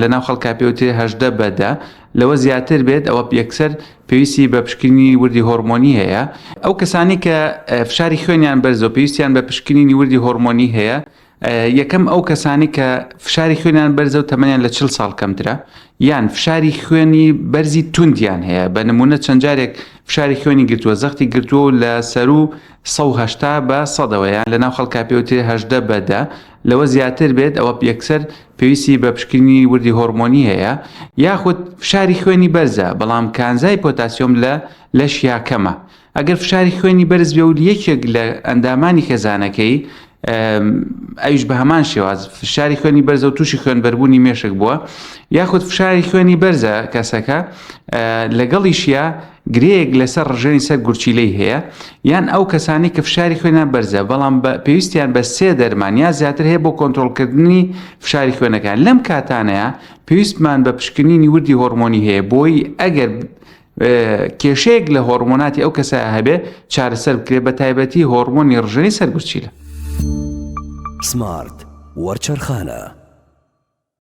لەناو خەڵکا پێوترێ 18 بە دە، لەوە زیاتر بێت ئەوە یەکسەر پێویستی بە پشکنینی وردی هۆرمۆنی هەیە. ئەو کەسانەی کە فشاری خوێنیان بەرزە و پێویستیان بە پشکنینی وردی هۆرمۆنی هەیە، یەکەم ئەو کەسانەی کە فشاری خوێنیان بەرزە و تەمەنیان لە 40 ساڵ کەمترە، یان فشاری خوێنی بەرزی توندیان هەیە، بە نمونە چەند جارێک فشاری خوێنی گرتووە، زەختی گرتووە و لە سەروو 180 بە سەدەوە یان لەناو خەڵکا پێوترێ 18 بە دە، لەوە زیاتر بێت ئەوە یەکسەر پێویستی بە پشکنینی وردی هۆرمۆنی هەیە، یاخود فشاری خوێنی بەرزە بەڵام کانزای پۆتاسیۆم لە لەشیا کەمە. ئەگەر فشاری خوێنی بەرز بێ و یەکێک لە ئەندامانی خێزانەکەی ئەویش بە هەمان شێواز فشاری خوێنی بەرزە و تووشی خوێنبەربوونی مێشک بووە یاخود فشاری خوێنی بەرزە کەسەکە لەگەڵیشیا گرێیەک لەسەر ڕژێنی سەر گورچیلەی هەیە یان ئەو کەسانی کە فشاری خوێنیان بەرزە بەڵام بە پێویستیان بە سێ دەرمان یا زیاتر هەیە بۆ کۆنترۆڵکردنی فشاری خوێنەکان لەم کاتانەیە پێویستمان بە پشکنینی وردی هۆرمۆنی هەیە بۆی ئەگەر کێشەیەک لە هۆرمۆناتی ئەو کەسە هەبێ چارەسەر بکرێت بە تایبەتی هۆرمۆنی ڕژێنی سەر گورچیلە. سمارت وەرچەرخانە.